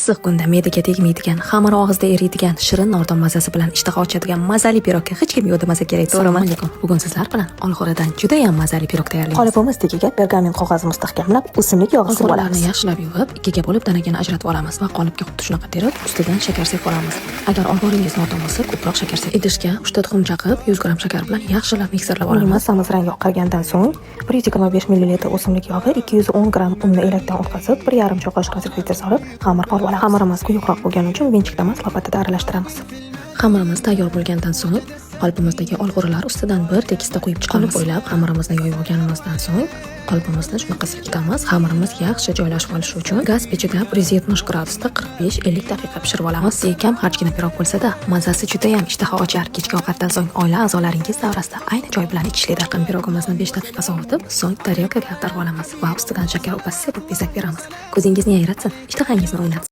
Issiq kunda me'daga tegmaydigan, xamir og'izda eriydigan, shirin nordon mazasi bilan ishtaha ochadigan mazali pirogga hech kim yo'q demasa kerak. Assalomu alaykum. Bugun sizlar bilan olxo'ridan judayam mazali pirog tayyorlaymiz. Qolipimiz tagiga pergament qog'ozi mustahkamlab, o'simlik yog'i surib Olxo'rilarni olamiz. yaxshilab yuvib, ikkiga bo'lib danagini ajratib olamiz va qolipga xuddi shunaqa terib, ustidan shakar sepib olamiz. Agar olxo'ringiz nordon bo'lsa, ko'proq shakar seping. Idishga 3 ta tuxum chaqib, 100 gramm shakar bilan yaxshilab mikserlab Uning olamiz. massamiz rangi oqargandan so'ng 125 ml o'simlik yog'i, 210 gramm unni elakdan o'tkazib, 1,5 choy qoshiq разрыхлитель solib, xamir qorib olamiz. Xamirimiz quyuqroq bo'lgani uchun венчик da emas, lopatada aralashtiramiz. Xamirimiz tayyor bo'lgandan so'ng qolipimizdagi olxo'rilar ustidan bir tekisda quyib chiqamiz. Qolip bo'ylab xamirimizni yoyib olganimizdan so'ng qolipimizni shunaqa silkitamiz. Xamirimiz yaxshi joylashib olishi uchun gaz pechida 170 gradusda 45-50 daqiqa pishirib olamiz. Oddiy, kam xarjgina pirog bo'lsa-da, mazasi juda ham ishtaha ochar. Kechki ovqatdan so'ng oila a'zolaringiz davrasida ayni choy bilan ichishlik. Taqim pirogimizni 5 daqiqa sovutib, so'ng tarelkaga ag'darib olamiz va ustidan shakar upasi sepib bezak beramiz. Ko'zingizni yayratsin, ishtahangizni o'ynatsin.